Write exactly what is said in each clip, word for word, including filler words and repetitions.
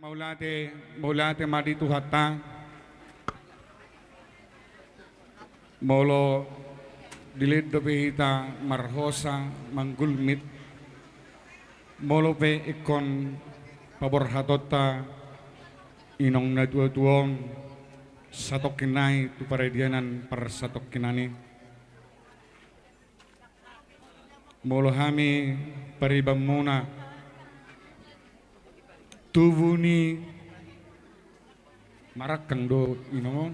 Mauliate, mauliate ma di Tuhanta. Molo dilehon dope hita marhosa manggulmit, molo pe ingkon paborhatonta inong na tuatua on satongkin nai tu paradianan parsatongkinan i. Molo hami paribanmuna, tubu ni marangkang do inong on,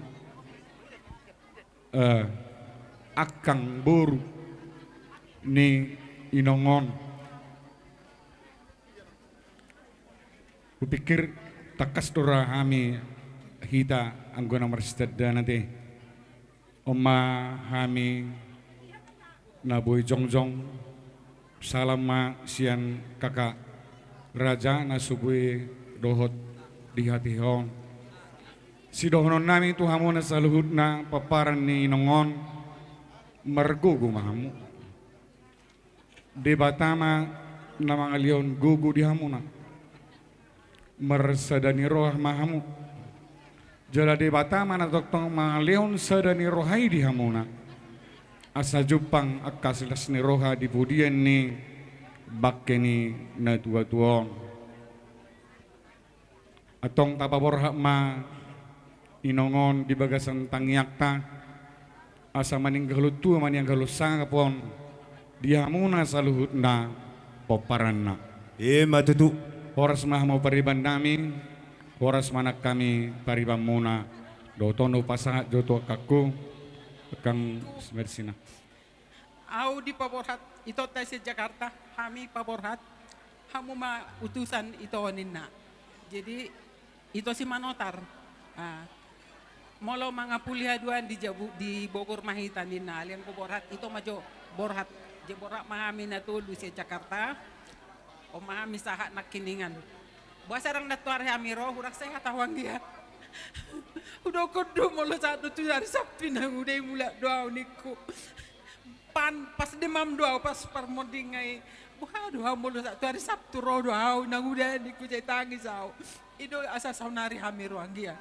eh, angkang boru ni inong on. Hupikir tangkas do ra hami hita anggo na marsitandaan ate. On ma hami na boi jongjong, salam ma sian kakak raja na so boi dohot di hatiha on. Sidohonon nami tu hamu na saluhutna pomparan ni inong on, margogo ma hamu. Debata ma na mangalehon gogo di hamuna. Marsada ni roha ma hamu. Jala Debata ma na tongtong mangalehon sada ni roha i di hamuna. Asa jumpang angka silas ni roha di pudian ni bangke ni na tuatua on. Antong tapaborhat ma inong on di bagasan tangiangta, asa maninggalhon tua maninggalhon sangap on di hamuna saluhutna pomparanna. I ma tutu. Horas ma hamu pariban nami, horas ma nang hami paribanmuna. Dohot on hupasahat jo tu angkangku, angkang Simarsina. Au dipaborhat itonta sian Jakarta, hami paborhat, hamu ma utusan ito ninna. Jadi ito si manotar. Ah, molo mangapuli haduan di Jabu, di Bogor ma hita ninna, alai anggo borhat ito ma jo borhat. Jadi borhat ma hami na tolu sian Jakarta. On ma hami sahat nangkiningan. Boasa ndang nantoari hami ro, hurang sehat au anggia. Hudokkon do molo sahat do tu ari Sabtu inanguda i mulak do au ningku. Pan, pas demam do au, pas parmonding ai. Boha do au molo sahat tu ari Sabtu ro do au inanguda ningku, jadi tangis au. I do asa saonari hami ro anggia.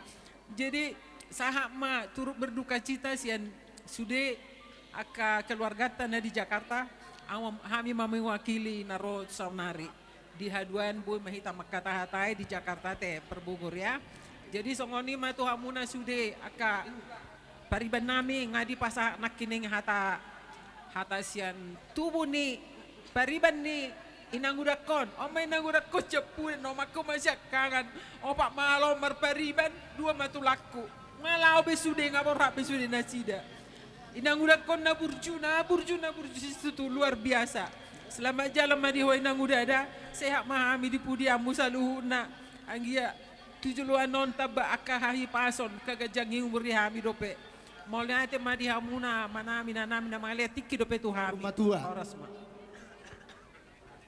Jadi sahat ma turut berdukacita sian sude angka keluarganta na di Jakarta, au ma, hami ma mewakili na ro saonari. Di haduan boi ma hita mangkatahatai di Jakarta ate, per Bogor ya. Jadi songon i ma tu hamuna sude angka pariban nami, nga dipasahat nangkining hata, hata sian tubu ni pariban ni inangudangkon. On ma inangudangkon sian Pudan, omakku ma siangkangan. Opat ma halak on marpariban, dua ma tulangku. Nga laho be sude, nga borhat be sude nasida. Inangudangkon na burju, na burju, na burju situtu, luar biasa. Selamat jalan ma di ho inanguda da, sehat ma hami di pudianmu saluhutna. Anggia tu joloan on tamba angka hahipason, haganjang ni umur di hami dope. Mauliate ma di hamuna, amanami, inanami, na mangalehon tingki dope tu hami. Rumah tua. Horas ma.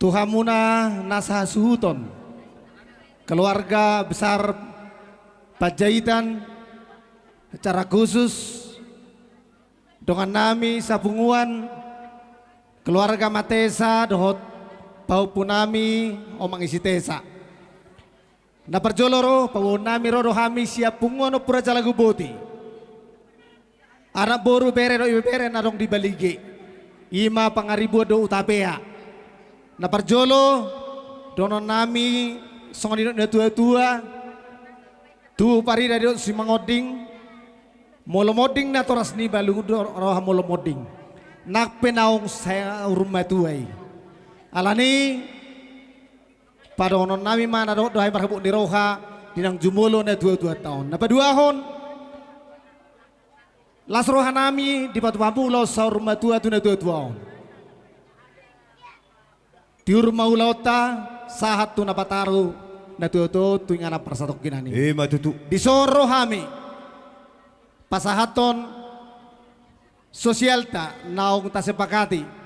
Tu hamuna na sahasuhuton, keluarga besar Panjaitan, secara khusus dongannami sapunguan, keluarga Matesa dohot pahompunami Omang Isitesa. Na parjolo ro, paboahonnami ro do hami sian punguan Ompu Raja Laguboti. Anak boru, bere dohot ibebere na adong di Balige, i ma Pangaribuan dohot Hutapea. Na parjolo dohononnami songon nidok ni natuatua, tu parida dohot simangonding, molo monding natoras ni balu do roha molo monding. Nang pe naung saur matua i. Alani i, padohononnami ma na dohot do hami marhabot ni roha di naung jumolo natuatuanta on. Na paduahon, las rohanami dipatupa hamu laos saur matua tu natuatua on. Tiur ma ulaonta sahat tu na pataru natuatua on tu inganan parsatongkinan i. I ma tutu. Dison ro hami pasahathon sosialta naung tasepakati.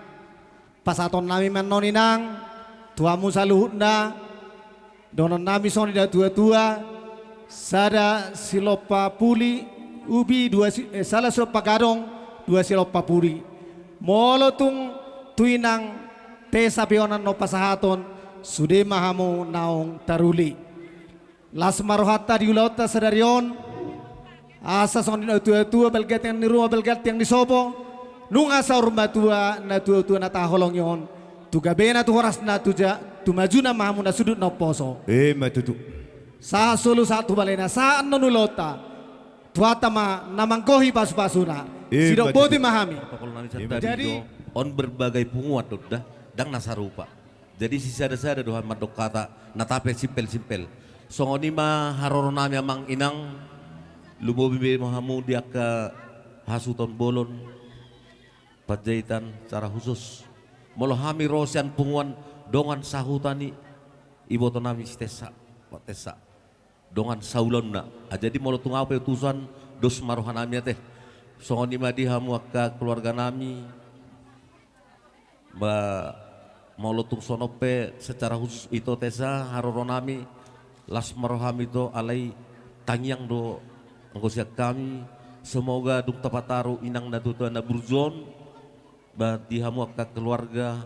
Pasahatonnami ma annon inang tu hamu saluhutna, dohononnami songon i natuatua, sada silompa puli ubi, dua si-, eh, sada silompa gadong, dua silompa puli. Molo tung tu inang Tesa pe on annon pasahaton, sude ma hamu naung taruli. Las ma rohanta di ulaonta sadari on. Asa songon i natuatua, balga tiang ni ruma, balga tiang ni sopo. Nunga saur matua natuatua na taholongi on. Tu gabena, tu horasna, tu ja, tu majuna ma hamu na sundut na umposo. Ima tutu. Sahat solu, sahat tu balena, sahat annon ulaonta. Tuhanta ma na manggohi pasupasuna. Ima tutu. Sidok boti ma hami. Protokol nami. Ima tutu. Jadi, on berbagai punguan do da, ndang na sarupa. Jadi sisada-sada do hami mandok hata na tape simpel-simpel. Songon i ma haroro nami amang inang, lumobi be ma hamu di angka hasuhuton bolon, Panjaitan secara khusus. Molo hami ro sian punguan dongan sahuta ni iboto nami si Tessa, Pak Tessa. Dongan saulaonna. Ah, jadi molo tung ahu pe utusan, dos ma roha nami ate. Songon i ma di hamu angka keluarga nami. Ba, molo tung songon on pe secara khusus ito Tessa, haroro nami, las ma roham ito, alai tangiang do anggo sian hami, semoga dung tapataru inang natuatua na burju on, ba di hamu angka keluarga,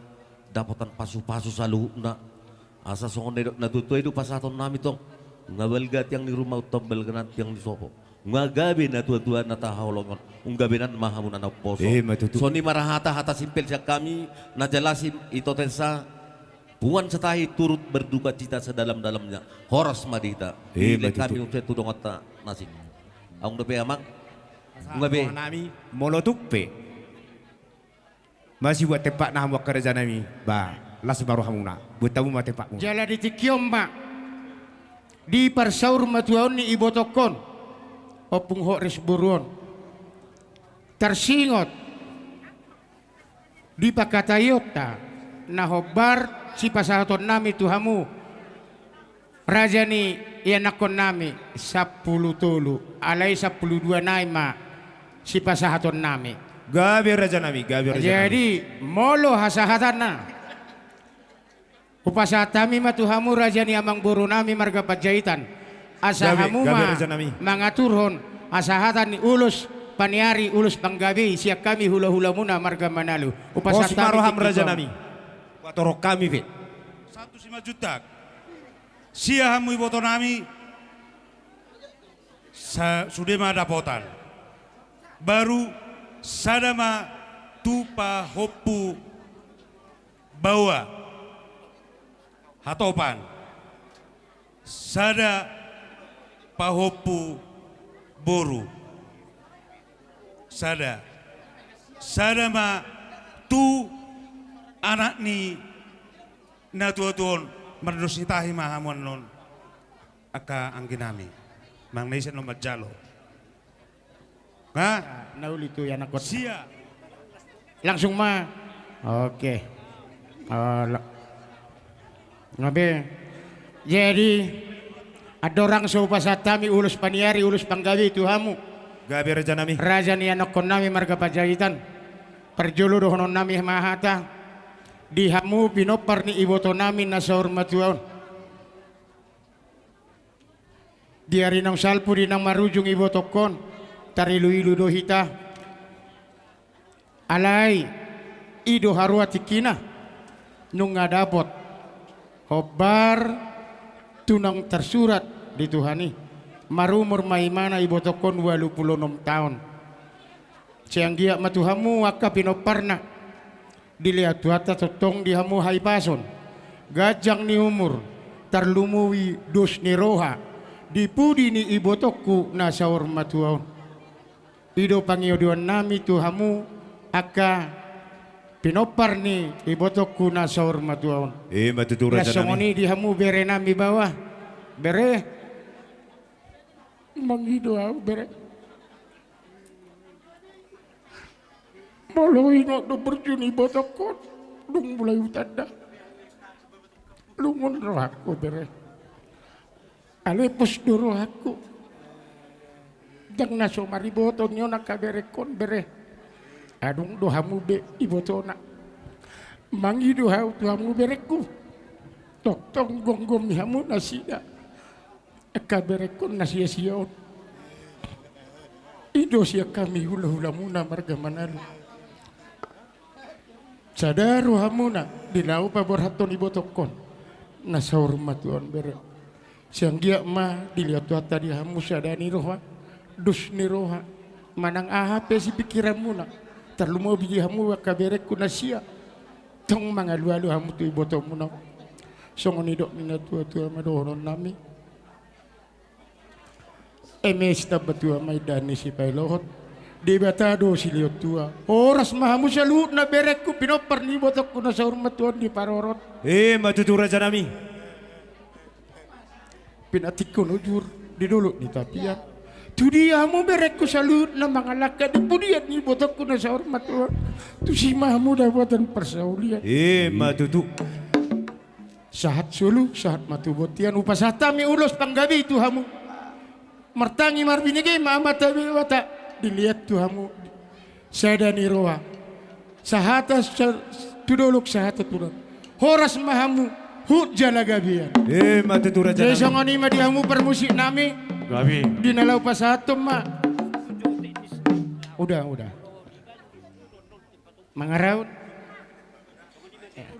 dapotan pasupasu saluhutna. Asa songon na nidok natuatua i do pasahaton nami tong. Nunga balga tiang ni ruma, nunga balga tiang ni sopo. Nunga gabe natuatua na tahaholongi on. Nunga gabe nang ma hamu na umposo. Ima tutu. Songon i ma ra hata, hata simpel sian hami, na jelas i, ito Tessa, punguan Setahi turut berduka cita sedalam-dalamnya. Horas ma di hita. Ima tutu. Dilehon hami muse tu donganta na asing. Adong dope amang? Nunga be. Nami, molo tung pe masibuat tempatna hamu angka raja nami, ba, las ma rohamuna, buat hamu ma tempatmu. Jala di tingki on ma, di parsaur matuaon ni ibotongkon, Ompung Horis boru on, tarsingot di pangkataionta na hombar sipasahaton nami tu hamu, raja ni ianakkon nami, sampulu tolu, alai sampulu dua nai ma sipasahaton nami. Gabe raja nami, gabe raja nami. Jadi, molo hasahatanna, hupasahat hami ma tu hamu raja ni amangboru nami marga Panjaitan. Asa hamu ma mangaturhon hasahatan ni ulos paniari, ulos panggabe i sian hami hulahulamuna marga Manalu. Hupasahat hami tu hamu raja nami. Hupatorop hami pe. Santu Simanjuntak. Sia hamu iboto nami, sa-, sude ma dapotan. Baru sada ma tu pahompu baoa, hatopan. Sada pahompu boru. Sada. Sada ma tu anak ni natuatua on, mardos ni tahi ma hamu annon, angka anggi nami. Manang na ise annon manjalo. Ha? Na uli tu ianakkon. Sia. Langsung ma. Oke. Ala. Gabe. Jadi, andorang so hupasahat hami ulos paniari, ulos panggabe tu hamu, gabe raja nami, raja ni ianakkon nami marga Panjaitan, parjolo dohonon nami ma hata di hamu pinompar ni iboto nami na saur matua on. Di ari naung salpu di naung marujung ibotongkon, tariluilu do hita. Alai, i do haroa tingkina, nunga dapot hombar tu naung tarsurat di Tuhan i. Marumur ma imana ibotongkon ualu pulu onom taon. Sai anggiat ma tu hamu angka pinomparna. Dilehon Tuhanta tongtong di hamu hahipason, ganjang ni umur, tarlumobi dos ni roha di pudi ni ibotongku na saur matua on. I do pangidoan nami tu hamu angka pinompar ni ibotongku na saur matua on. Ima tutu raja nami. Songon i di hamu bere nami baoa. Bere. Mangido ahu bere. Molo ingot do burju ni ibotongkon, dung mulai hutanda, lungun rohangku bere. Alai pos do rohangku. Ndang na so mariboto ni on angka berekon bere. Adong do hamu be ibotona. Mangido ahu tu hamu berekku. Tongtong gomgomi hamu nasida. Angka berekon na sia-sia on. I do sian hami hulahulamuna marga Manalu. Sada rohamuna di na hupaborhathon ibotongkon na saur matua on bere. Sai anggiat ma dilehon Tuhanta di hamu sada ni roha, dos ni roha, manang aha pe isi pikiranmuna, tarlumobi di hamu angka berengku na sia tong mangalualu hamu tu ibotomuna. Songon nidok ni natuatua ma dohononnami. Eme sitamba tua ma indahan ni sipaelohon, Debata do silehon tua. Horas ma hamu saluhutna berengku, pinompar ni ibotongku na saur matua on di parorot. Ima tutu rajanami. Pinantikhon ujur di dolok ni tapian. Tudia hamu berengku saluhutna mangalangka di pudian ni ibotongku na saur matua on, tusi ma hamu dapotan parsaulian. Ima tutu. Sahat solu, sahat ma tu bontean, hupasahat hami ulos panggabe i tu hamu. Martangi marbinege ma Amanta Debata, dilehon tu hamu sada ni roha, sahata sa-, tu dolok, sahata tu roha. Horas ma hamu huhut jala gabean. Ima tutu rajanami. Jadi songon i ma di hamu parmusiknami. Gabe. Di na laho pasahathon ma. Udah, udah. Mangaraut.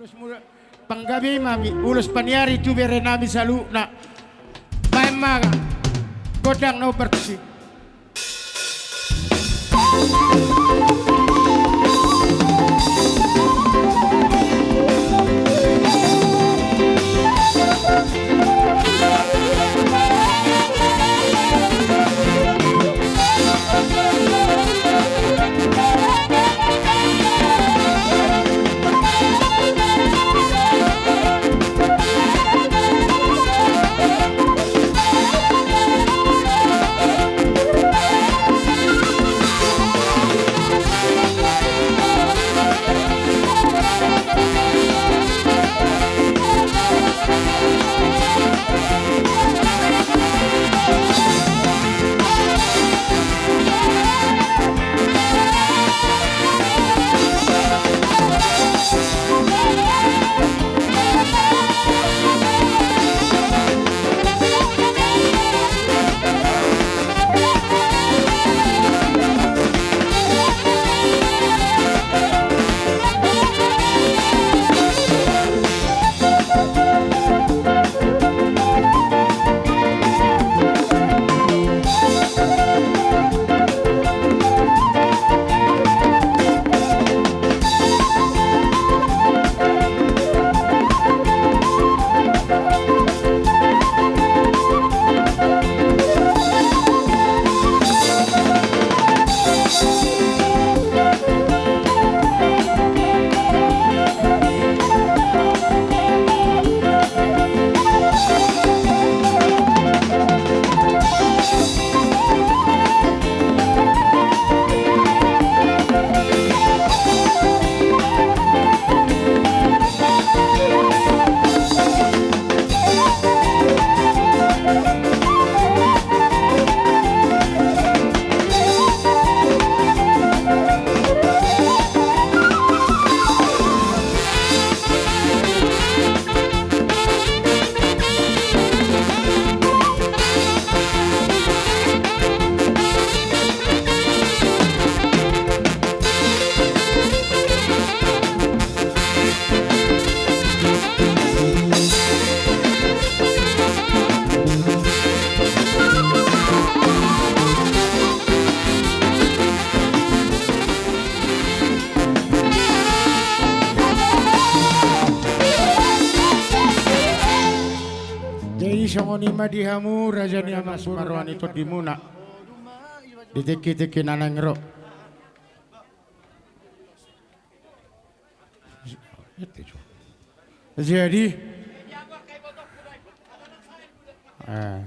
Ulos mula-, panggabe ma hami, ulos paniari tu berenami saluhutna. Baen ma gondang na hombar tusi. Jadi songon i ma di hamu raja ni amang boru, roha ni tondimuna di tingki-tingki na naeng ro. Jadi, eh,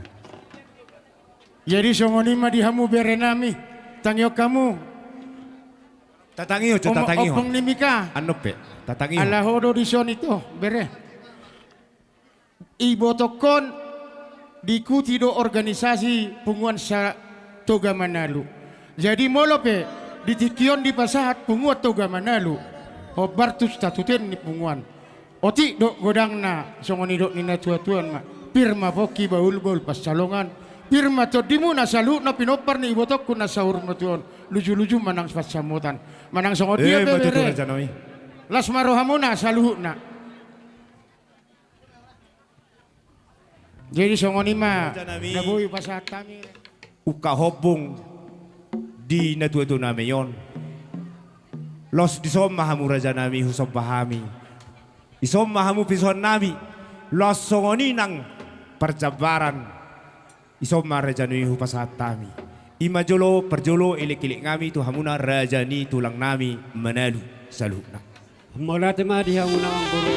jadi songon i ma di hamu berenami, tangihon hamu. Tatangihon, omo-, tatangihon. Ompung ni Mika. Anu pe, tatangihon. Ala ho do dison ito, bere. Ibotongkon diikuti do organisasi punguan sa-, Toga Manalu. Jadi molo pe di tingki on dipasahat punguan Toga Manalu, hombar tu statuten ni punguan. Otik do godangna, songon nidok ni natuatua ma. Pir ma pongki, bahulbahul pansalongan. Pir ma tondimuna saluhutna pinompar ni ibotongku na saur matua on. Lujuluju manang pansamotan. Manang songon dia pe, bere. Las ma rohamuna saluhutna. Jadi songon i ma, raja nami, na boi pasahat hami. Ungkap hombung di natuatua nami on. Laos dison ma hamu raja nami husomba hami. Dison ma hamu pisoan nami. Laos songon i nang parjambaran. Dison ma raja nami hupasahat hami. I ma jolo parjolo elekelek nami tu hamuna raja ni tulang nami Manalu saluhutna. Mauliate ma di hamuna amangboru.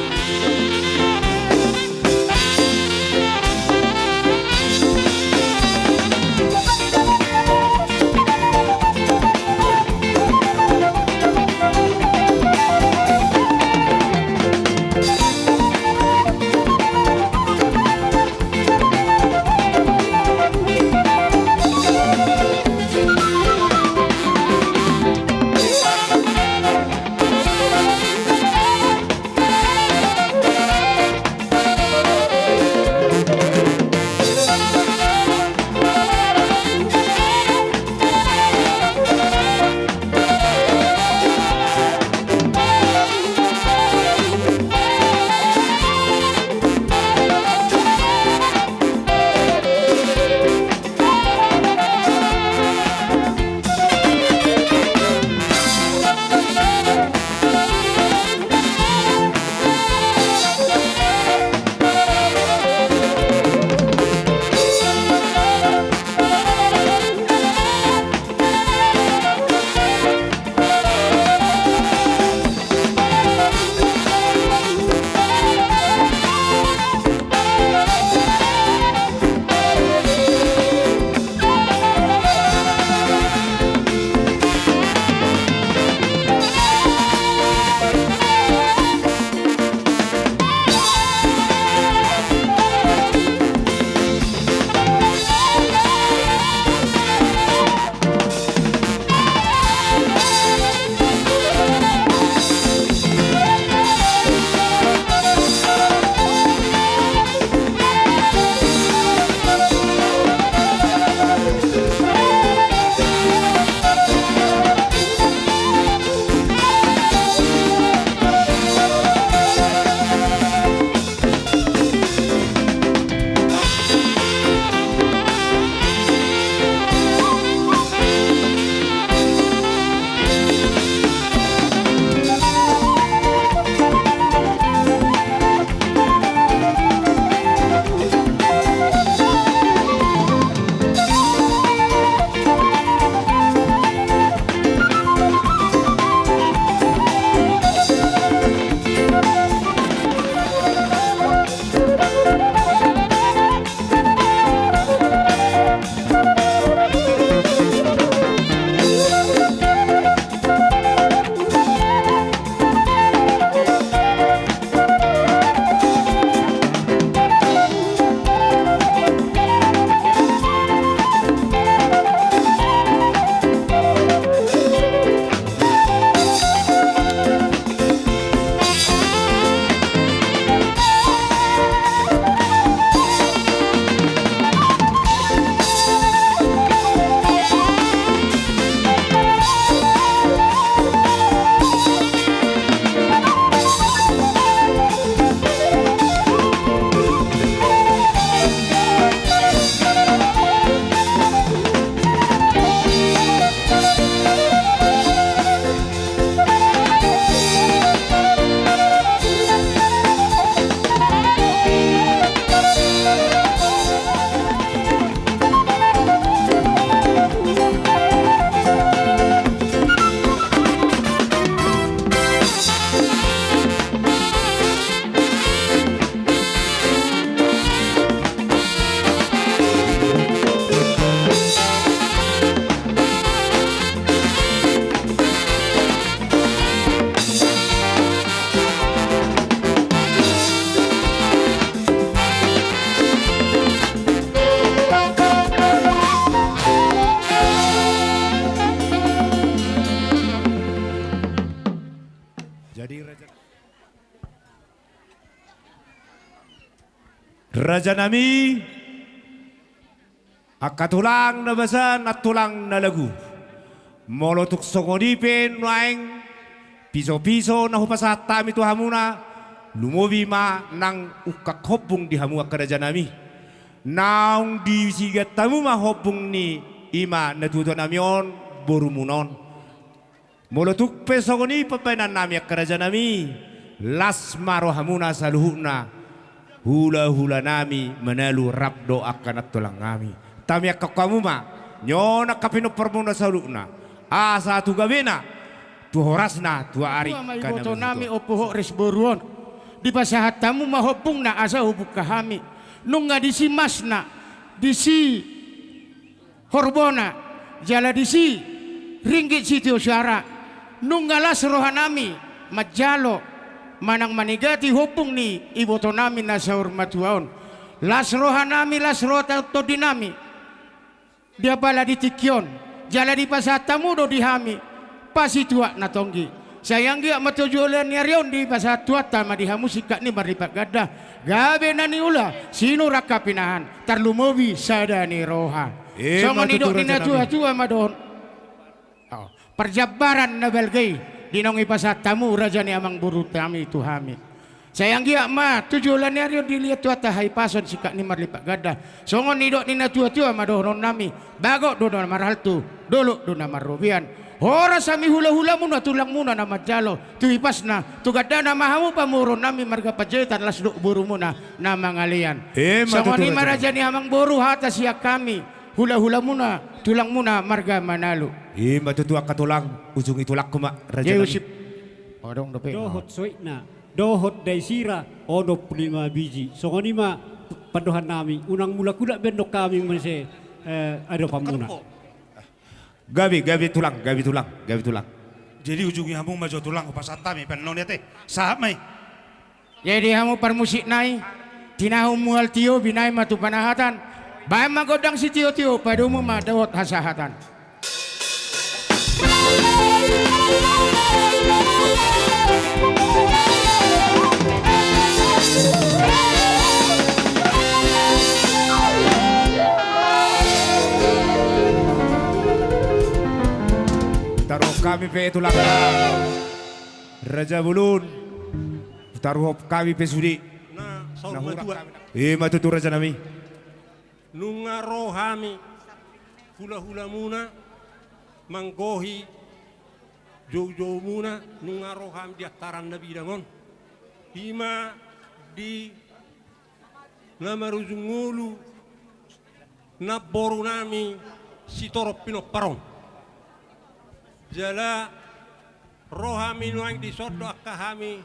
Jadi raja, raja nami, angka tulang na basa nang tulang na lagu. Molo tung songon i pe nuaeng pisopiso na hupasahat hami tu hamuna, lumobi ma nang ungkap hombung di hamu angka raja nami. Naung disigathon hamu ma hombung ni i ma natuatua nami on, borumuna on. Molo tung pe songon i pambahenan nami angka raja nami, las ma rohamuna saluhutna, hulahula nami Manalu rap dohot angka nantulang nami. Tamiangkon hamu ma, nion angka pinomparmuna saluhutna, asa tu gabena, tu horasna, tu ari. Tua ma iboto nami, Ompu Horas boru on. Dipasahat hamu ma hombungna asa hubungka hami. Nunga disi masna, disi horbona, jala disi ringgit sitio soara. Nunga las roha nami manjalo manang manigati hombung ni iboto nami na saur matua on. Las roha nami, las roha tondi nami. Di apala di tingki on, jala dipasahat hamu do di hami pasituak na tonggi. Sai anggiat ma tu joloan ni ari on dipasahat Tuhanta ma di hamu singkat ni marlipat ganda, gabe na niula, sinur angka pinahan, tarlumobi sada ni roha. Songon nidok ni natuatua ma dohot. Parjambaran na balga i, di naung dipasahat hamu raja ni amangboru nami tu hami. Sai anggiat ma tu joloan ni ari on dilehon Tuhanta hahipason singkat ni marlipat ganda. Songon nidok ni natuatua ma dohonon nami, bagot do na marhalto, dolok do na marrobean. Horas hami hulahulamuna, tulangmuna na manjalo, tu hipasna, tu gandana ma hamu pamoruon nami marga Panjaitan, las dohot borumuna na mangalean. Songon i ma raja ni amangboru hata sian hami, hulahulamuna, tulangmuna marga Manalu. I ma tutu angka tulang, ujungi tulangku ma raja nami. Adong dope. Dohot soitna, dohot daisira, onom pulu lima biji. Songon i ma pandohan nami, unang mulak-ulak be annon hami muse adopanmuna. Gabe, gabe tulang, gabe tulang, gabe tulang. Jadi ujungi hamu ma jo tulang, hupasahat hami pe annon i ate. Sahat ma i. Jadi hamu parmusik nai, tinahu mual tio, binahen ma tu panahatan, bahen ma gondang sitiotio, padomu ma dohot hasahatan. Taruhon hami pe tulang. Raja Bolon, taruhon hami pe sude. Na saur matua. I ma tutu raja nami. Nunga ro hami hulahulamuna manggohi joujoumuna, nunga ro hami di antaran na bidang on. I ma di na marujung ngolu namboru nami sitorop pinompar on. Jala ro hami nuaeng dison do angka hami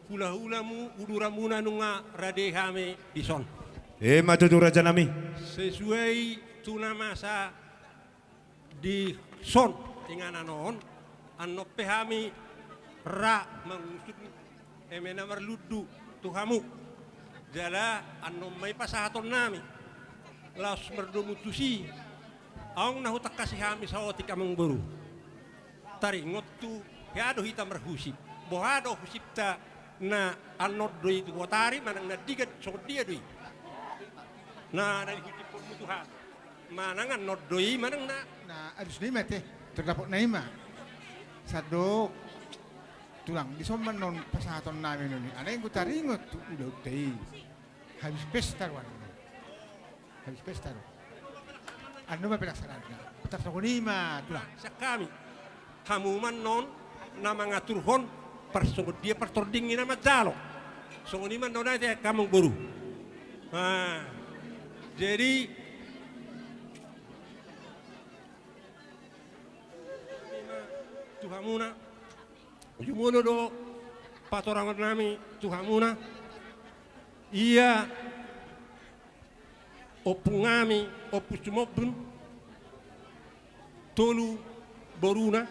hulahulamu, uduramuna nunga rade hami dison. I ma tutu raja nami. Sesuai tu na masa dison inganan on, annon pe hami ra mangusun eme na marlundu tu hamu. Jala annon ma i pasahaton nami. Laos mardomu tusi, adong na hutangkasi hami saotik amangboru. Taringot tu hea do hita marhusip. Boha do husipta na annon do i tu botari manang na digan songon dia do i. Na, na dihusipkonmu tu hami. Manang annon do i manang na. Na alus do i ma ate, tordapot na i ma. Sandok. Tulang, dison ma annon pasahaton nami annon i. Alai anggo taringot tu ulaonta i, habis pesta do annon. Habis pesta do. Annon ma pelaksanaan. Tarsongon i ma tulang. Sian hami. Hamu ma annon na mangaturhon parsongon dia partording ni na manjalo. Songon i ma annon ate amangboru. Jadi tu hamuna, jumolo do patorangon nami tu hamuna. Ia ompung nami, Ompu Simombun, tolu boruna,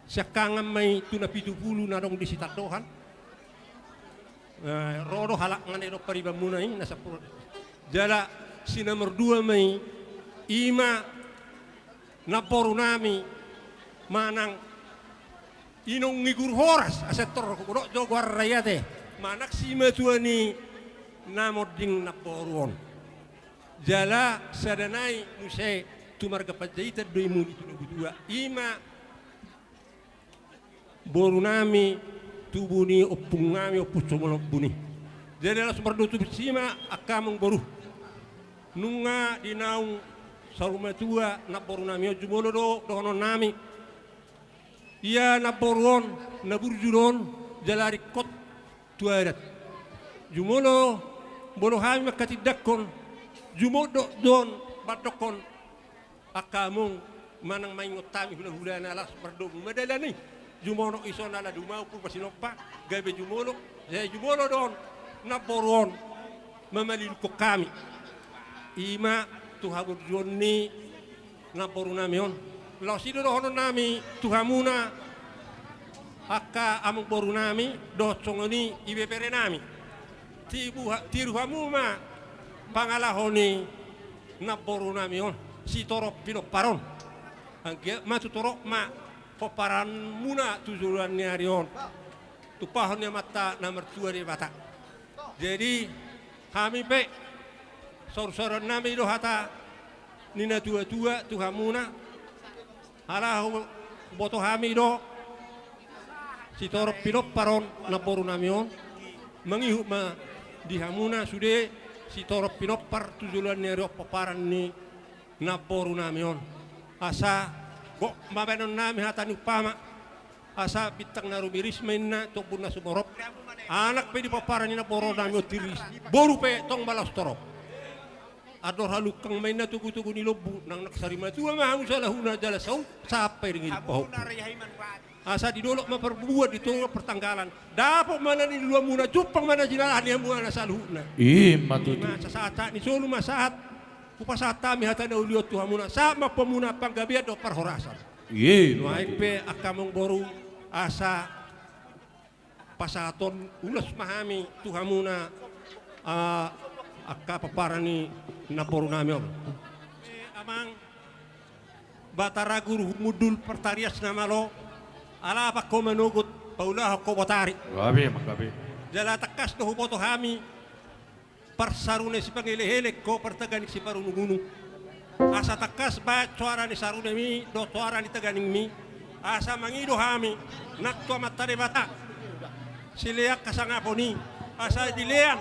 siangkangan ma i tu na pitu pulu na adong di Sitandohan. Ro do halak na nidok paribanmuna i na sampulu. Jala si nomor dua ma i, i ma namboru nami manang inong ni Guru Horas, asa tor hudok jo goarna i ate, manang simatua ni na monding namboru on. Jala sada nai muse tu marga Panjaitan do i muli tu na butua, i ma boru nami, tubu ni ompung nami, Ompu Simombun i. Jadi laos mardomu tusi ma angka amangboru. Nunga di naung saur matua namboru nami on, jumolo do dohonon nami. Ia namboru on na burju do on, jala ringkot tu adat. Jumolo molo hami mangkatindangkon, jumodok do on mandokkon angka among manang maingot hami hulahulana, laos mardomu ma dalan i. Jumonok i songon ala duma, umpur ma sinompa, gabe jumolo. Sai jumolo do on namboru on mamalilungkon hami. I ma tu haburjuon ni namboru nami on. Laos i do dohonon nami tu hamuna angka amangboru nami, dohot songon i ibebere nami. Tibu ha-, tiru hamu ma pangalaho ni namboru nami on, sitorop pinompar on. Anggiat ma tutu torop ma pomparanmuna tu joloan ni ari on, tumpahon ni Amanta na martua Debata. Jadi, hami pe saursaur nami do hata ni natuatua tu hamuna. Ala huboto hami do sitorop pinompar on namboru nami on. Mangihut ma di hamuna sude sitorop pinompar tu joloan ni ari on pomparan ni namboru nami on. Asa gok ma baenon nami hata ni umpama. Asa bintang na rumiris ma inna tu ombun na sumorop. Anak pe di pomparan ni namboru nami on tiris, boru pe tong ma laos torop. Andor halungkang ma inna togutogu ni lombu, nang, nang sarimatua ma hamu saluhutna jala saut sampe ringgit pahompu. Asa di dolok ma parbubuhan, di tongtong partanggalan. Dapot ma na niluluanmuna, jumpang ma na jinalahan ni hamuna saluhutna. I ma tutu. I ma, sahat-sahat ni solu ma sahat. Hupasahat hami hata na uli on tu hamuna, sahat ma hamuna panggabean dohot parhorasan. I ma tutu. Nuaeng pe angka amangboru, asa pasahaton ulos ma hami tu hamuna, ah, angka pomparan ni namboru nami on. Amang, Batara Guru Humundul, partarias na malo, ala apak ho manogot, paulahon ho botari. Gabe, manggabe. Jala tangkas do huboto hami, parsarune sipangelek-elek, ho partaganing siparunung-unung. Asa tangkas bahen soara ni sarunemi dohot soara ni taganingmi. Asa mangido hami nang tu Amanta Debata, silean hasangapon i, asa dilean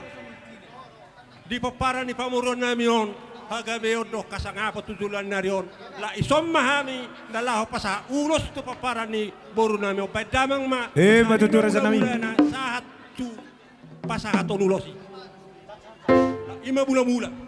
di pomparan ni pamoruon nami on hagabeon dohot hasangapon tu joloan ni ari on. Laos ison ma hami na laho pasahat ulos tu pomparan ni boru nami on. Baen damang ma. I ma tutu, raja nami. Hulahulana sahat tu pasahaton ulos i. I ma mulamula.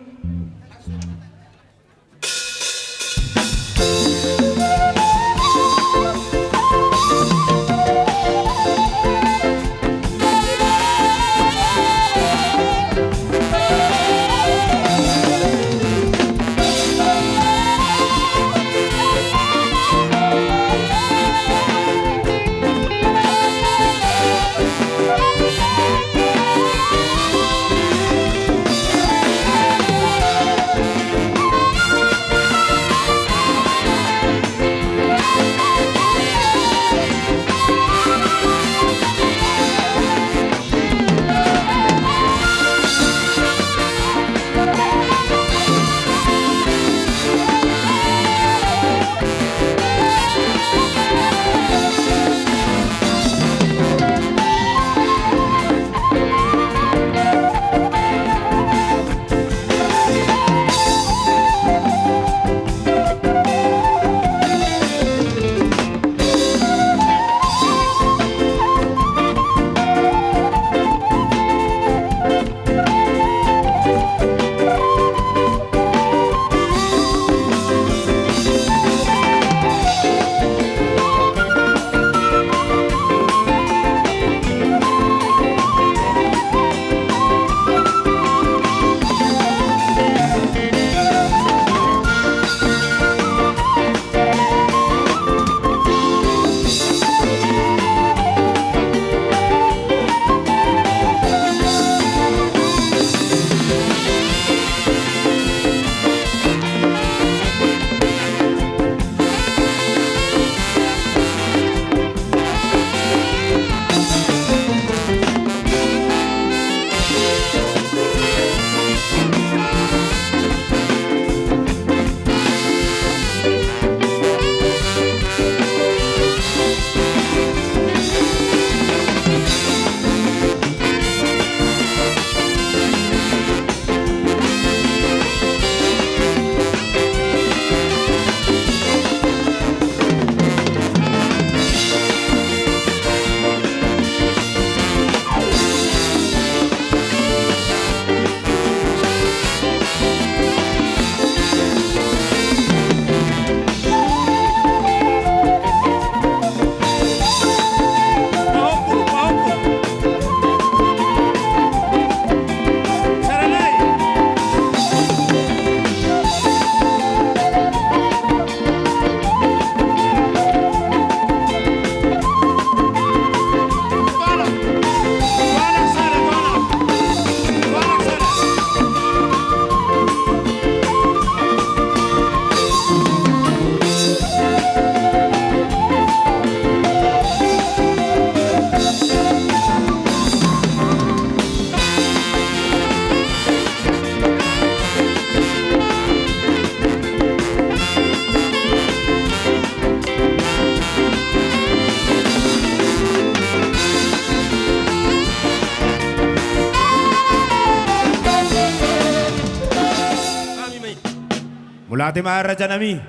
Mauliate ma rajanami.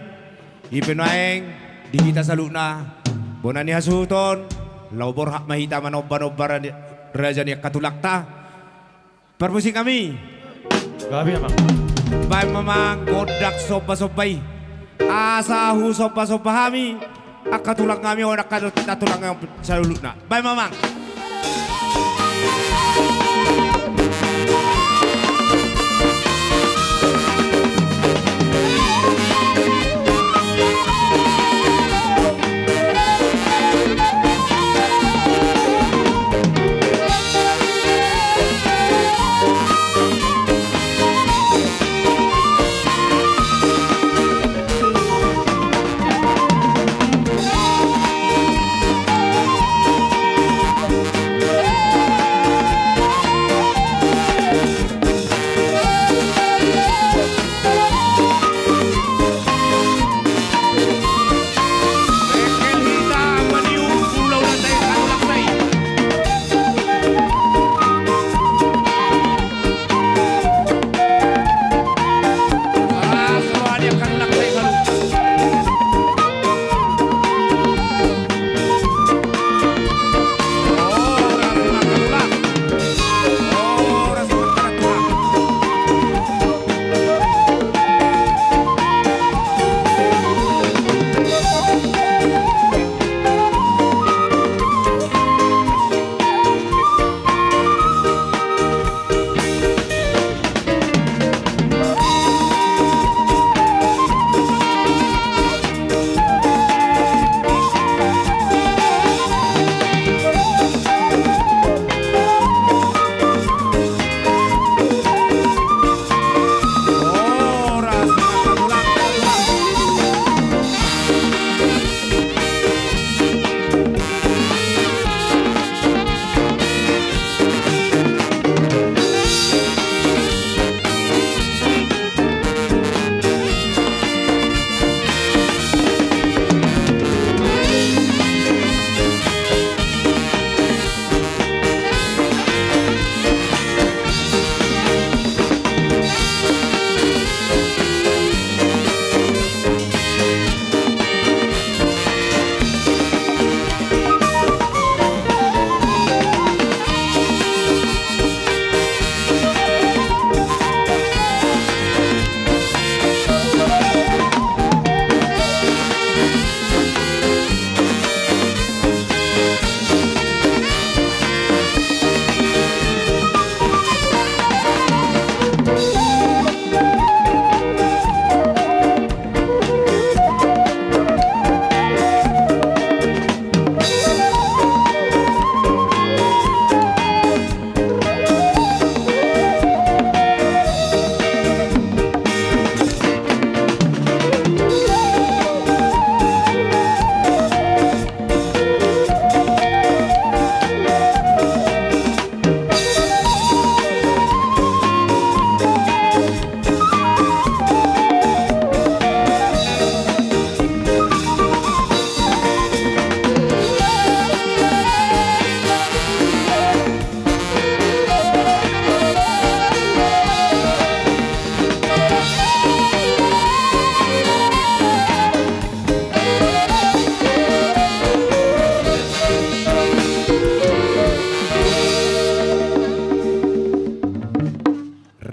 I pe nuaeng di hita saluhutna, bona ni hasuhuton, laho borhat ma hita manomba-nomba ra-, raja ni angka tulangta. Parmusik nami. Gabe, Amang. Baen ma, Amang, gondang somba-somba i. Asa husomba-somba hami angka tulang nami, on angka tulang nami saluhutna. Baen ma, Amang.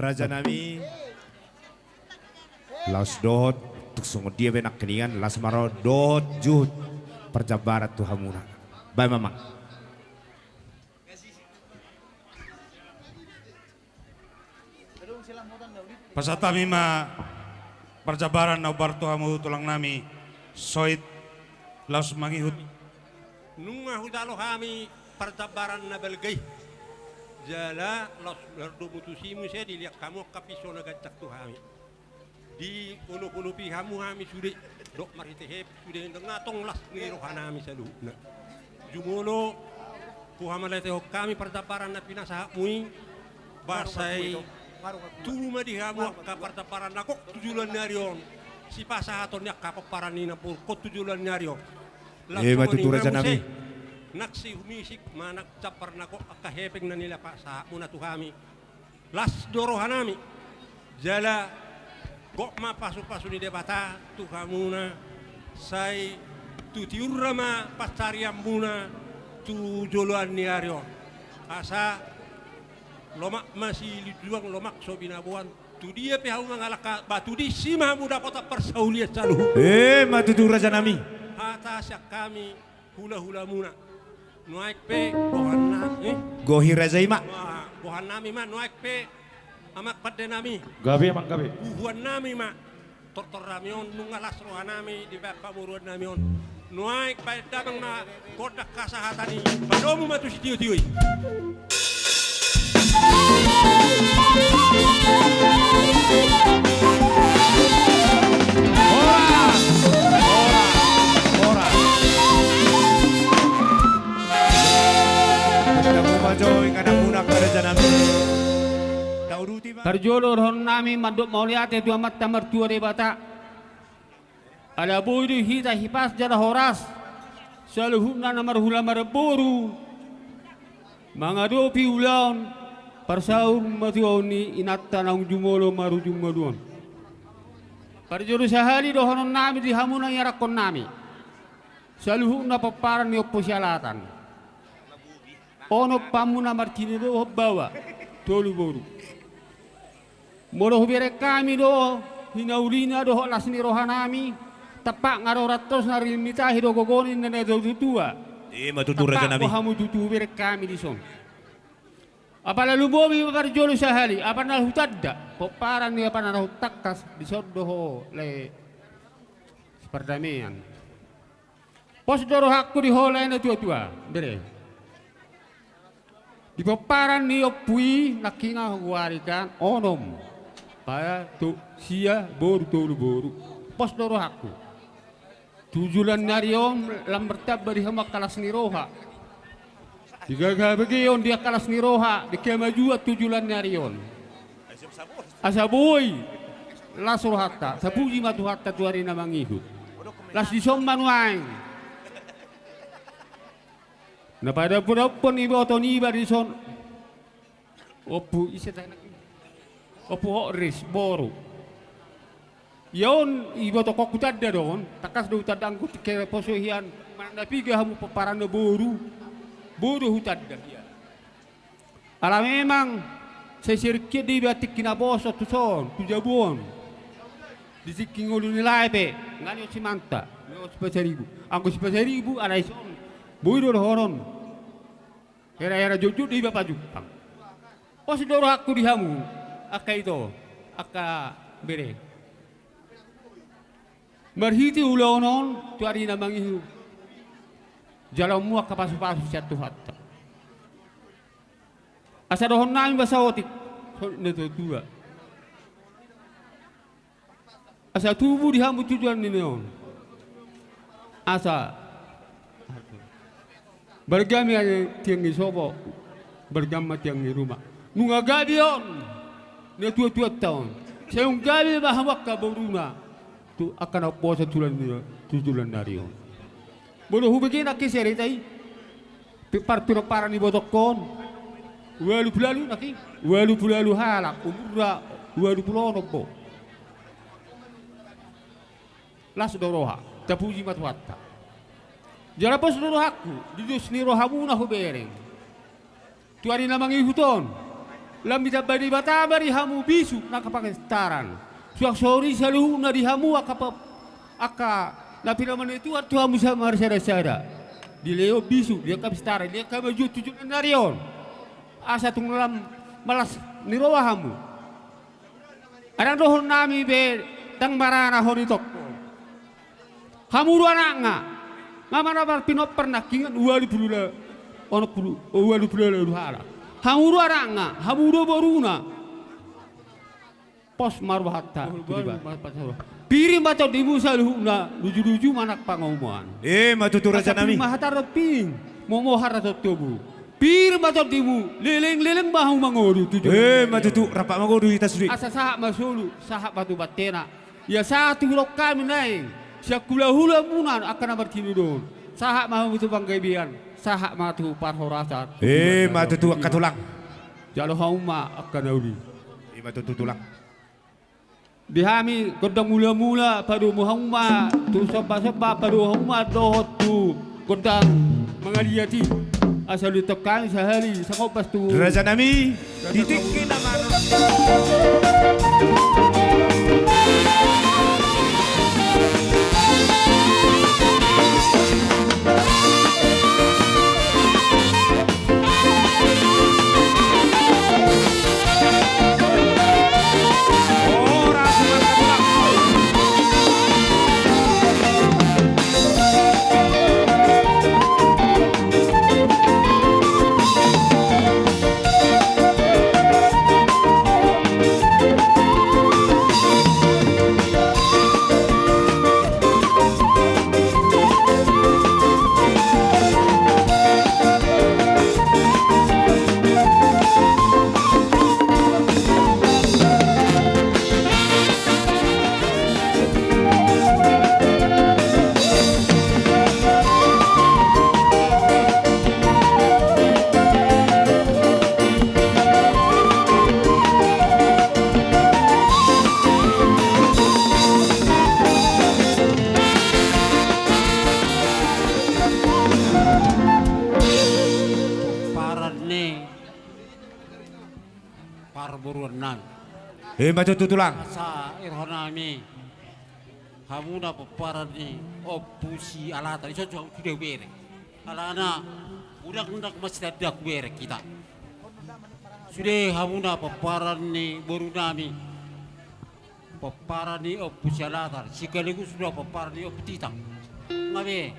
Rajanami, laos dohot, tung songon dia pe nangkiningan, las ma ro dohot juhut parjambaran tu hamuna. Baen ma, Amang. Pasahat hami ma parjambaran na hombar tu hamu tulang nami, soit laos mangihut. Nunga hujalo hami parjambaran na balga i. Jala laos mardomu tusi muse, dilehon hamu angka pinso na ganjang tu hami. Diolopolopi hamu hami sude, dohot marhitehite sude, ndang na tong las ni roha nami saluhutna. Jumolo huhamauliatehon hami parjambaran na pinasahatmu i, ba sai tubu ma di hamu angka parjambaran na gok tu joloan ni ari on, sipasahaton ni angka pomparan ni namborungkon tu joloan ni ari on. Laos songon i ma muse, nang sihumisik manang jambar na gok angka hepeng na nipasahatmuna tu hami. Las do roha nami. Jala Gok ma pasupasu ni Debata tu hamuna, sai tu tiur ma pansarianmuna tu joloan ni ari on. Asa lomak ma silinjuang, lomak so binaboan, tu dia pe hamu mangalangka, ba tu disi ma hamu dapotan parsaulian saluhut. Emma tutu, rajanami. Hata sian hami hulahulamuna. Nuaeng pe bohannami, eh? Gohi raja i ma. Wah, bohannami ma, nuaeng pe amang pandenami. Gabe, amang, gabe. Buhuannami ma tortornami on, nunga las rohanami dibaen pamoruonnami on. Nuaeng baen damang ma gondang hasahatan i, padomu ma tu sitiotio i. Horas! Horas! Horas! Parjolo dohononnami mandok mauliate tu Amanta Martua Debata. Ala boi do hita hipas jala horas, saluhutna na marhula marboru, mangadopi ulaon parsaurmatuaon ni inanta naung jumolo marujung ngolu on. Parjolo sahali dohononnami di hamu na iarakkonnami, saluhutna pomparan ni Ompu Sialatan. Onom hamu na martinodohon baoa, tolu boru. Molo hubereng hami do hinaulina dohot las ni rohanami, tampak nga do rantosna, rimitahi do gogo ni na natuatua. Emma tutu, rajanami. Tampak do hamu tutu hubereng hami dison. Apala lumobi ma parjolo sahali, apala hutanda, pomparan ni apala na hutangkas, dison do ho lae, si pardamean. Pos do rohangku di ho lae natuatua, bere. Di pomparan ni ompu i nangkin huarikan onom, pada tu sia boru, tolu boru. Pos do rohangku. Tu joloan ni ari on lam martamba di hamu angka las ni roha. Di gabe begeon di angka las ni roha, di kemajuan tu joloan ni ari on. Asa boi las rohanta, tapuji ma Tuhanta tu ari na mangihut. Las dison ma nuaeng. Na padapodaphon iboto niba dison. Ompu ise ta, Ompu Horis boru. Ia on iboto ho hutanda do on, tangkas do hutanda anggo tingki poso hian, manang na piga hamu pomparanna boru, boi do hutanda ia. Ala memang sai siringkian do iba tingki naposo tuson, tu jabu on. Di tingki ngolu ni lae pe, nga nion simanta, nga nion si Pasaribu. Anggo si Pasaribu, ala ison, boi do dohonon. Hera-hera jotjot do iba pajumpang. Pos do rohangku di hamu, angka ito, angka bere. Marhite ulaon on, tu ari na mangihut. Jaloonmu angka pasupasu sian Tuhanta. Asa dohononnami ma saotik, songon na tuatua. Asa tubu di hamu tujuan ni on. Asa balga ma tiang ni sopo, balga ma tiang ni ruma. Nunga gabe on natuatuanta on. Sai nunga gabe ma hamu angka boruna. Tu angka na umboto tulan ni, tu tulan ni ari on. Molo hubege nangkin cerita i. Pe partudo paran ni botongkon. Ualu pulu ualu nangkin. Ualu pulu ualu halak. Umurna ualu pulu onom bo. Las do roha. Tapuji ma Tuhanta. Jala pos do rohangku. Di dos ni rohamuna hubereng. Tu ari na mangihut on, lam ditamba Debata ma di hamu bisuk na angka pangintaran. Suang songon i saluhutna di hamu angka pe-, angka na pinamanei Tuhan tu hamu sa-, marsadasada. Dilehon bisuk, dilehon hamistaran, dilehon hamajuon tu joloan ni ari on. Asa tung lam malas ni roha hamu. Adong dohononnami be, ndang marana ho ni tongko. Hamu do anakna. Nga ma na marpinompar nangkingan ualu pulu la-, onom pulu, ualu pulu ualu halak. Hamu do anakna, hamu do boruna. Pos ma rohanta. Pir ma tondimu saluhutna, lujuluju ma nang pangomoan. Emma tutu, rajanami. Asa pir ma hata ro pir, momo hata ro tobu. Pir ma tondimu, leleng-leleng ma hamu mangolu tu joloan ni ari on. Emma tutu, rap mangodo hita sude. Asa sahat ma solu, sahat ma tu bantena. Ia sahat tu hudok hami nuaeng, sian hulahulamuna angka na martinodohon. Sahat ma hamu tu panggabean, sahat ma tu parhorasan. Emma tutu, angka tulang. Jalo hamu ma angka na uli. Emma tutu, tulang. Di hami gondang mulamula, padomu hamu ma tu sombasomba, padomu hamu ma dohot tu gondang mangaliat i. Asa ulihon hami sahali sangombas tu raja nami. Di tingki na manang Pomparan ni parboruon nami. Ima tutu, Tulang. Asa i roha nami, hamuna pomparan ni Ompu Sialatar, dison sude hubereng. Alana unang, unang masitanda hubereng hita. Sude hamuna pomparan ni boru nami, pomparan ni Ompu Sialatar, sekaligus do pomparan ni Ompu Titang. Nga be.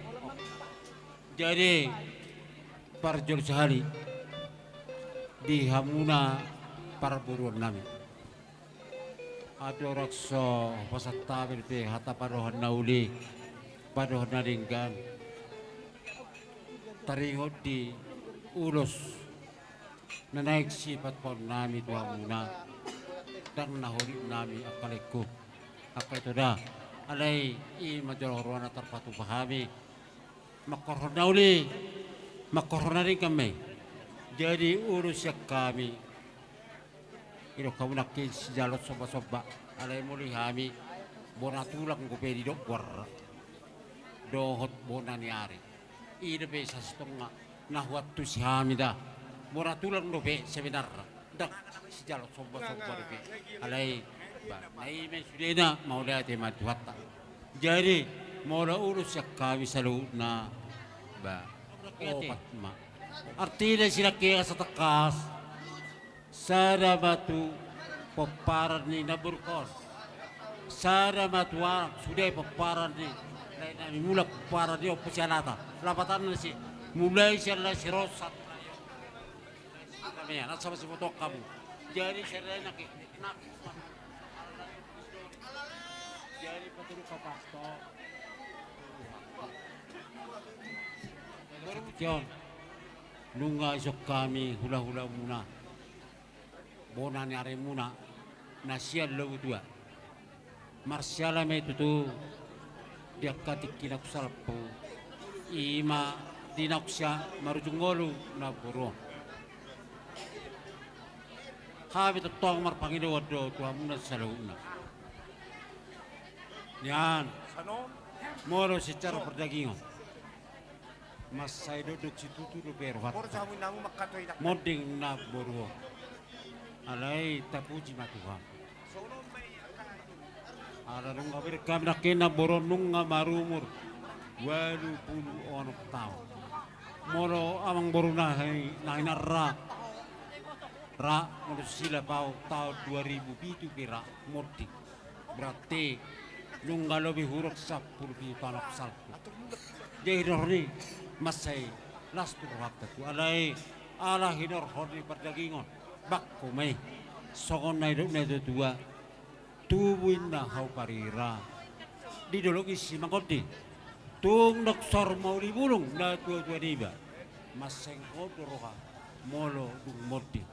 Jadi, parjolo sahali di hamuna parboruon nami. Andorang so pasahat hami dope hata padohan na uli, padohan na denggan, taringot di ulos na naeng sipasahaton nami tu hamuna, ndang na holit nami angka lengku, angka ito da. Alai i ma jolo rohana tarpatupa hami. Mangkorhon na uli, mangkorhon na denggan ma i. Jadi ulos sian hami, didok hamu nangkin sijalo sombasomba. Alai molo di hami, bona tulang dope didok goarna, dohot bona ni ari. I dope sasintongna na huantusi hami da. Bona tulang dope sebenarna. Ndang sijalo sombasomba dope. Alai, ba, na i ma i sudena, mauliate ma Tuhanta. Jadi molo ulos sian hami saluhutna, ba, opat ma. Artina sian hami asa tangkas. Sada ma tu pomparan ni namborungkon. Sada ma tu anak, sude pomparan ni lae nami, mulak pomparan ni Ompu Sialatar. Lapatanna si, mulai sian lae Sirosat. Asa masiboto hamu. Jadi sada nangkin, nangkin. Jadi paturu papasto. Nunga dison hami hulahulamuna, bona ni arimuna na sian Lobutua. Marsiala ma i tutu di angka tingki naung salpu, i ma di naung sia marujung ngolu namboru on. Hami tongtong marpangidoan do tu hamuna saluhutna. Nian, molo secara perdagingon, mansai dokdok situtu dope rohanta monding namboru on. Alai tapuji ma Tuhan. Ala nunga bereng hami nangkin namboru on nunga marumur ualu pulu onom taon. Molo amangboru na hi-, na hinan ra, ra molo silap au taon dua ribu pitu pe ra monding. Berarti nunga lobi hurang sampulu pitu taon naung salpu. Jadi hinorhon i mansai las tu rohanta tu, alai ala hinorhon ni pardagingon, bangko ma i. Songon na nidok natuatua, tubu inna hau parira, di dolok i si mangondi. Tung naung saur mauli bulung natuatua niba, mansai hot do roha molo dung monding.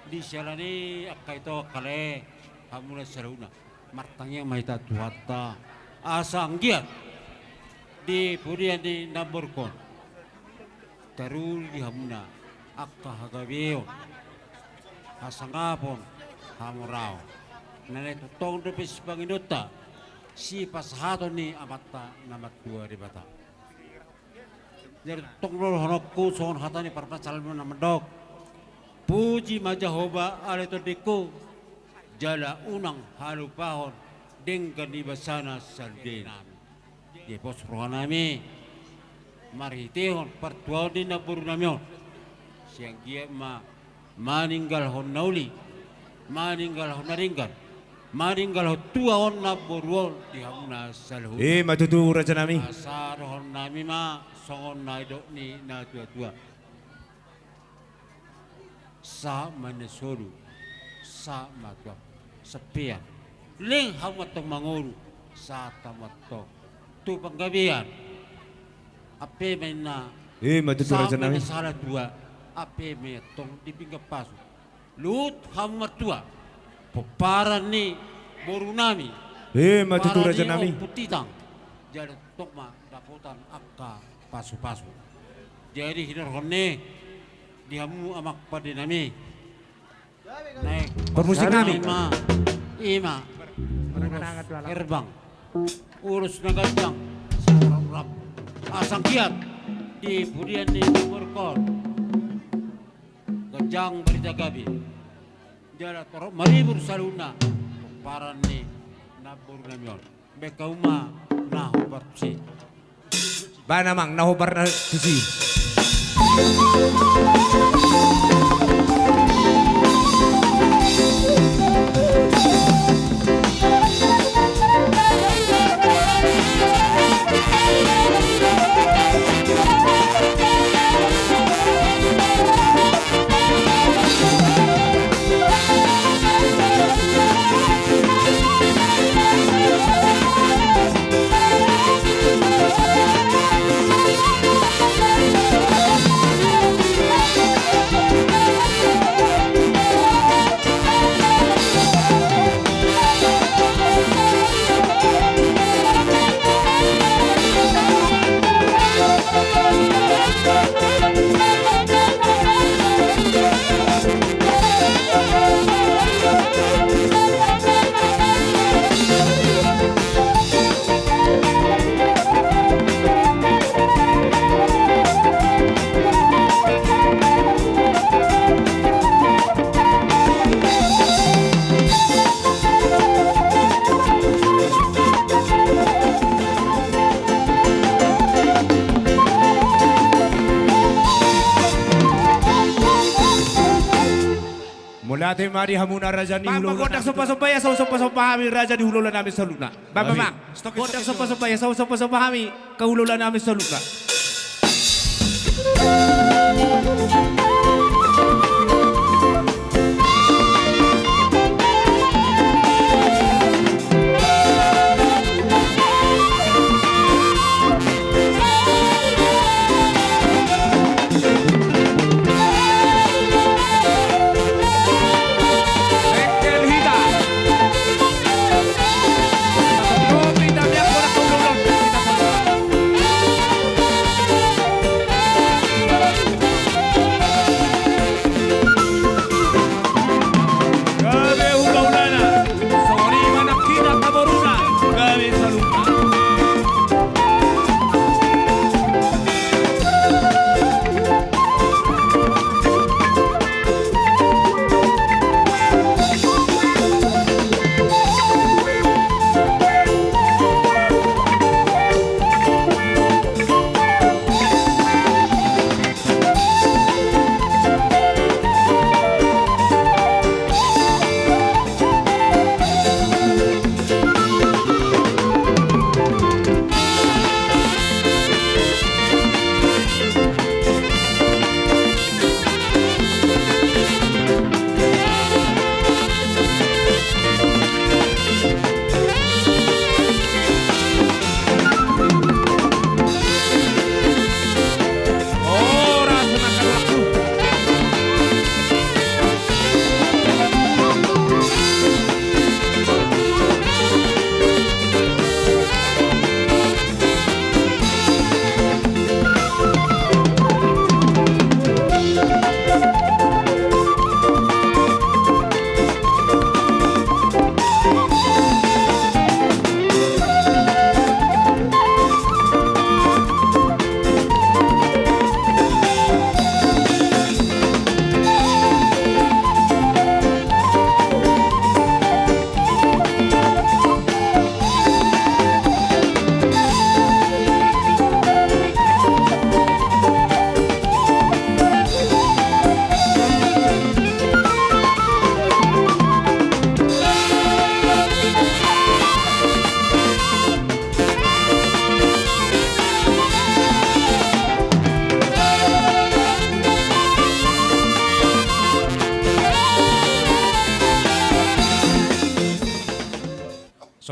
Di siala ni i angka ito, angka lae, hamuna saluhutna, martangiang ma hita tu Tuhanta asa anggiat di pudian ni namborungkon taruli di hamuna angka hagabeon, hasangapon, hamoraon. Na naeng tongtong dope sipangidoanta, sipasahaton ni Amanta na martua Debata. Jadi tongtong dohononku songon hata ni parpsalmen na mandok: Puji ma Jahowa ale tondingku, jala unang halupahon denggan ni basana saluhutna. Di pos rohanami marhitehon partuaon ni namborunami on, sian dia ma maninggalhon na uli, maninggalhon na denggan, maninggalhon tua on namboru on di hamuna saluhutna. Ima tutu rajanami. Asa dohononnami ma songon na nidok ni natuatua: Sahat ma ninna solu, sahat ma tu angka sampean. Lehon hamu antong mangolu, sahat hamu antong tu panggabean. Ampe ma ninna, ima tutu rajanami, sahat ma ninna sahala tua, ampe ma antong di pinggan pasu. Luhut hamu martua, pomparan ni borunami, ima tutu rajanami, pomparan ni Ompu Titang. Jala tongtong ma dapotan angka pasupasu. Jadi hinorhon ni di hamu amang pandenami, naeng parmusiknami ma, ima, ulos herbang, ulos na ganjang, sian rap, asa anggiat di pudian ni umurhon ganjang barita gabe, jala torop maribur saluhutna pomparan ni namborunami on. Baen hamu ma na hombar tusi. Baen amang na hombar na tusi. Mauliate ma di hamuna raja ni hulahula. Gondang sombasomba i asa husombasomba hami raja ni hulahulanami saluhutna. Bang, bang, bang. Gondang sombasomba i asa husombasomba hami hulahula nami saluhutna.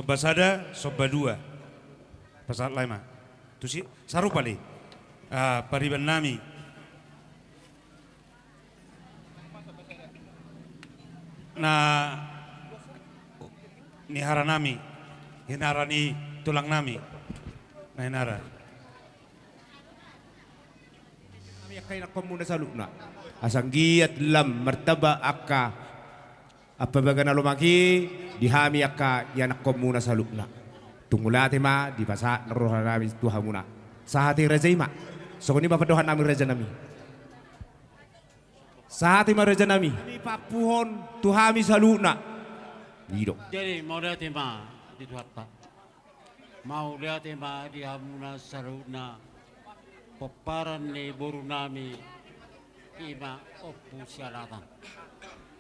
Pasada somba dua. Pasahat lae ma. Tusi, sarupa do i. Ah, pariban nami. Na, ni hara nami. Hinara ni tulang nami. Na hinara. Nami angka ianakhonmuna saluhutna. Asa anggiat lam martamba angka ampabaga na lomak i di hami angka ianakhonmuna saluhutna. Tung mauliate ma dipasahat roha nami tu hamuna. Sahat i raja i ma. Songon i ma pandohan nami raja nami. Sahat i ma raja nami. Dipaampuhon tu hami saluhutna. I do. Jadi mauliate ma di Tuhanta. Mauliate ma di hamuna saluhutna, pomparan ni boru nami, i ma Ompu Sialatan.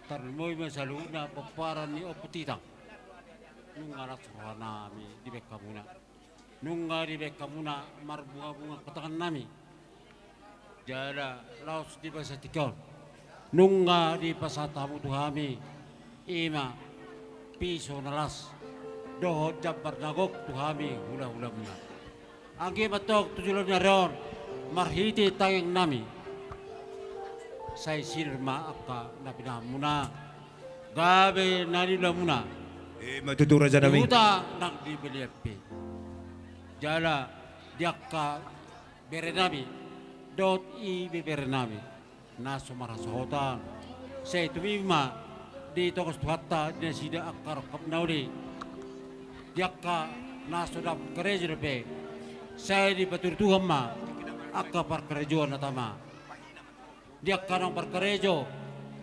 Tarlumobi ma saluhutna pomparan ni Ompu Titang. Nunga las roha nami dibahen hamuna. Nunga dibahen hamuna marbungabunga angka tangan nami. Jala laos di bagasan tingki on nunga dipasahat hamu tu hami, i ma piso na las dohot jambar na gok tu hami hulahulamuna. Anggiat ma antong tu joloan ni ari on marhite tangiang nami, sai sinur ma angka na pinahanmuna, gabe na niulamuna. I ma tutu raja nami. Di huta nang di balian pe. Jala di angka bere nami dohot ibebere nami na so marhasohotan, sai tumimma ditongos Tuhanta di nasida angka rongkap na uli. Di angka na so dapot karejo dope, sai dipatudu Tuhan ma angka parkarejoan na tama. Di angka naung parkarejo,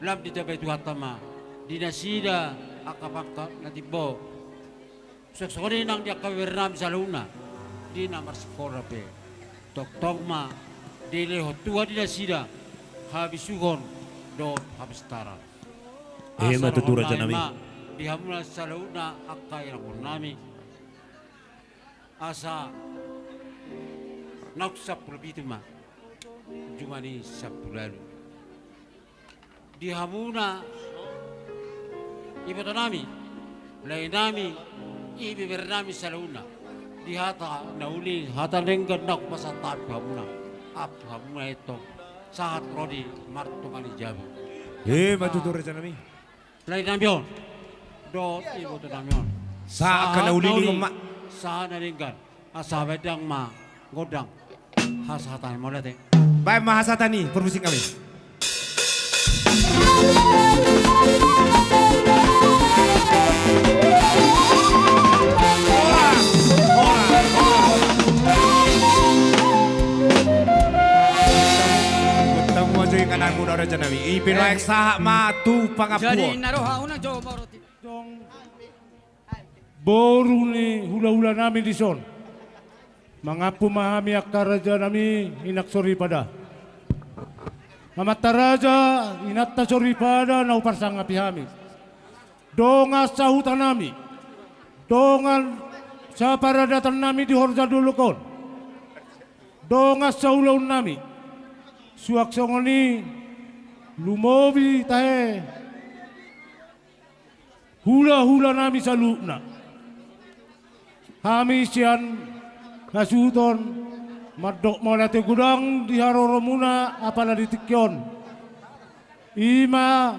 lam ditambai Tuhanta ma di nasida angka pangkat na timbo. Suang songon i nang di angka bere nami saluhutna, di na marsikola pe, tongtong ma dilehon Tuhan di nasida habisuhon dohot hapistaran. I ma tutu raja nami. Asa dohonon nami ma di hamuna saluhutna angka ianakhon nami. Asa naung sampulu pitu ma jumani sampulu ualu. Di hamuna iboto nami, lae nami, ibebere nami saluhutna, di hata na uli hata na denggan naung pasahat hami tu hamuna, ampu hamuna antong sahat ro di martonga ni jabu. I ma tutu raja nami. Lae nami on dohot iboto nami on. Sahat na uli, sahat na denggan. Asa baen ma gondang hasahatan, mauliate. Baen ma hasahatan i, parmusik hami. Ora, ora, ora. Bertemu aja ikan aku, raja nami. Ipe, eh, baik sahat ma tu pangampuon. Jadi na roha una jo moro ti. Boru ni hulahula nami dison. Mangampu ma hami angka raja nami, inang soripada. Amanta raja, inanta soripada na huparsangapi hami. Dongan sahuta nami. Dongan saparadatan nami di horja dolok on. Dongan saulaon nami. Suang songon i lumobi tahe hulahula nami saluhutna. Hami sian hasuhuton mandok mauliate godang di haroromuna apala di tingki on. I ma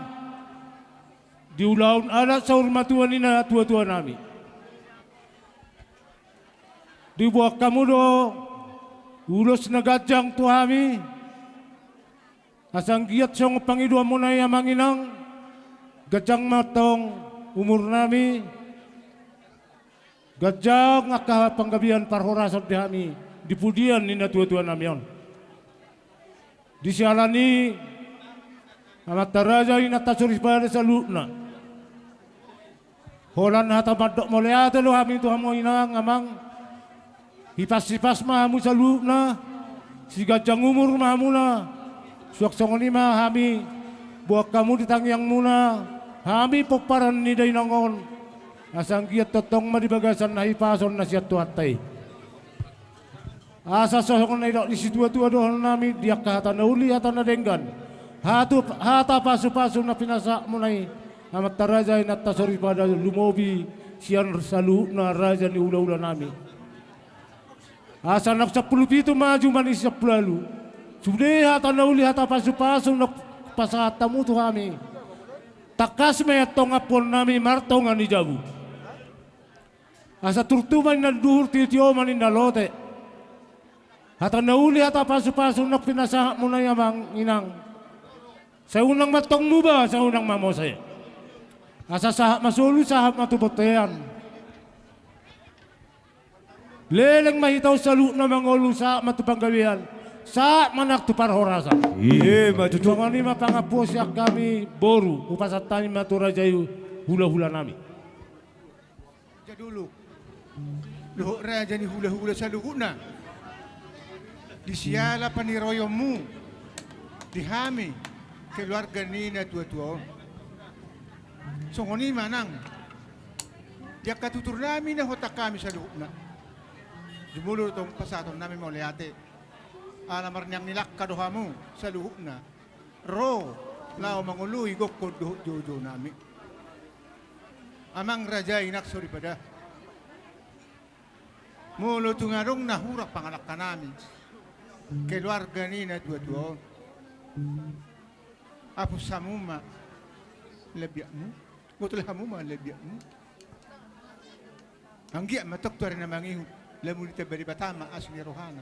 di ulaon adat saur matua ni natuatua nami. Diboan hamu do ulos na ganjang tu hami. Asa anggiat songon pangidoanmuna i amang inang, ganjang ma antong umur nami, ganjang angka panggabean parhorasan di hami di pudian ni natuatua nami on. Di siala ni i amanta raja inanta soripada saluhutna. Holan hata mandok mauliate do hami tu hamu inang amang. Hipas-hipas ma hamu saluhutna, siganjang umur ma hamuna. Suang songon i ma hami boan hamu di tangiangmuna, hami pomparan ni dainang on. Asa anggiat tongtong ma di bagasan hahipason na sian Tuhanta i. Asa songon na nidok ni situatua dohonon nami di angka hata na uli hata na denggan, hata pasupasu na pinasahatmuna i, amanta raja inanta soripada lumobi sian saluhutna raja ni hulahulanami. Asa naung sampulu pitu ma jumadi sampulu ualu. Sude hata na uli, hata pasupasu naung pasahat hamu tu hami, tangkas ma i antong ampuonnami martonga ni jabu. Asa turtu ma ninna anduhur, tio ma ninna lote. Hata na uli, hata pasupasu naung pinasahatmuna i amang inang, sai unang ma antong muba, sai unang ma mose. Asa sahat ma solu, sahat ma tu bontean. Leleng ma hita on saluhutna mangolu, sahat ma tu panggabean, sahat ma nang tu parhorasan. I ma tutu. Songon i ma pangampuon sian hami boru, hupasahat hami ma tu raja i hulahulanami. Raja Dolok dohot raja ni hulahula saluhutna, di siala paniroionmu di hami keluarga ni natuatua on. Songon i ma nang di angka tuturnami na huhatahon hami saluhutna. Jumolo do tong pasahatonnami mauliate. Ala marniang ni langka do hamu saluhutna ro laho mangoloi gokhon dohot joujounami. Amang raja, inang soripada, molo tung adong na hurang pangalangkanami keluarga ni natuatua on, apus hamu ma lambiakmu, botol hamu ma lambiakmu. Anggiat ma tong tu ari na mangihut, lam ditambai Debata ma asi ni rohana,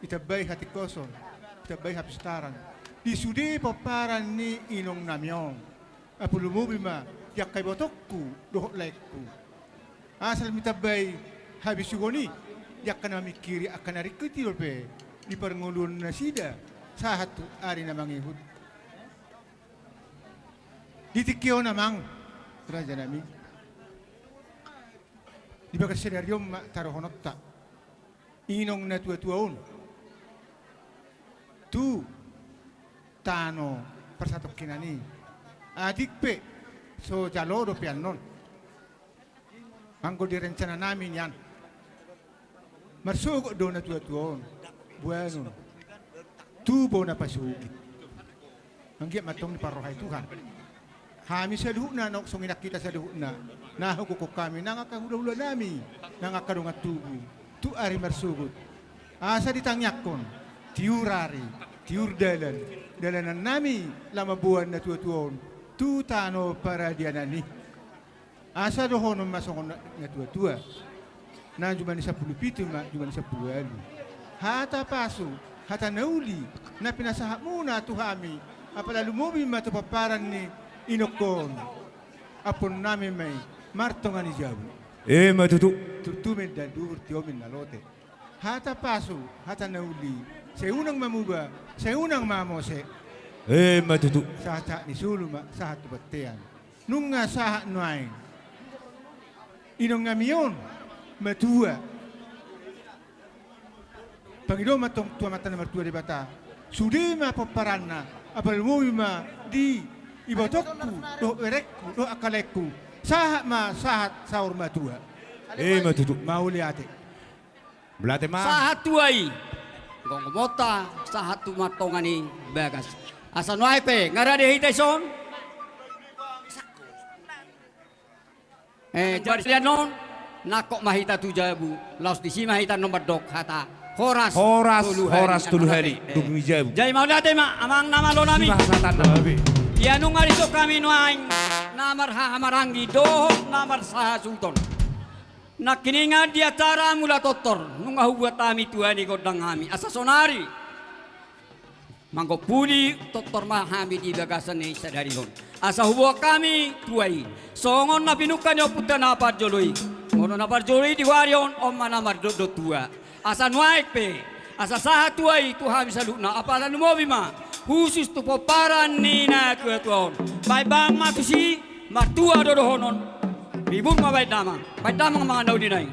ditambai hatingkoson, ditambai hapistaran di sude pomparan ni inongnami on. Ampu lumobi ma di angka ibotongku dohot laengku, asa lam ditambai habisuhon i di angka na mamingkiri angka na ringkot i dope di parngoluon nasida sahat tu ari na mangihut. Di tingki on amang rajanami, di bagasan sadari on ma taruhononta inong natuatua on tu tano parsatongkinan i. Atik pe so jalo dope annon. Anggo di rencananami nian, marsogot do natuatua on boanon tu bona pasogit. Anggiat ma tong diparrohai Tuhan hami saluhutna, nang songon i nang hita saluhutna na hugokhon hami, nang angka hulahulanami, nang angka dongan tubu tu ari marsogot, asa ditangiangkon tiur ari, tiur dalan, dalanannami lam mamboan natuatua on tu tano paradianan i. Asa dohonon ma songon na, natuatua na jumadi sampulu pitu ma jumadi sampulu ualu. Hata pasu, hata na uli na pinasahatmuna tu hami, apala lumobi ma tu pomparan ni inongkon, ampuonnami ma i martonga ni jabu. I ma tutu. Turtu ma ninna anduhur, tio ma ninna lote. Hata pasu, hata na uli, sai unang ma muba, sai unang ma mose. I ma tutu. Sahat ni solu ma sahat tu bontean. Nunga sahat nuaeng inongnami on matua, pangido ma tong tu Amanta na martua Debata, sude ma pomparanna, apala lumobi ma di ibotongku dohot berengku dohot angka laengku, sahat ma sahat saur matua. I ma tutu. Mauliate. Mauliate ma. Sahat tua i gokhonta, sahat tu martonga ni bagas. Asa nuaeng pe nga rade hita dison, eh, jari annon nangkok ma hita tu jabu, laos disi ma hita annon mandok hata horas. Horas, horas tolu hali. Dung i jabu. Jadi mauliate ma amang na malonami. Ia nunga dison hami nuaeng na marhahamaranggi dohot na marsahasuhuton. Nangkiningan di acara mula tortor nunga hubuat hami tua ni gondang hami, asa sonari manggompuli tortor ma hami di bagasan ni sadari on. Asa huboan hami tua i songon na pinungka ni ompunta na parjolo i. Molo na parjolo i di huari on, on ma na mardokdok tua. Asa nuaeng pe, asa sahat tua i tu hami saluhutna, apala lumobi ma husus tu pomparan ni natuatua on. Baen bang ma tusi, martua do dohonon. Ribur ma baen damang, baen damang ma na uli nai.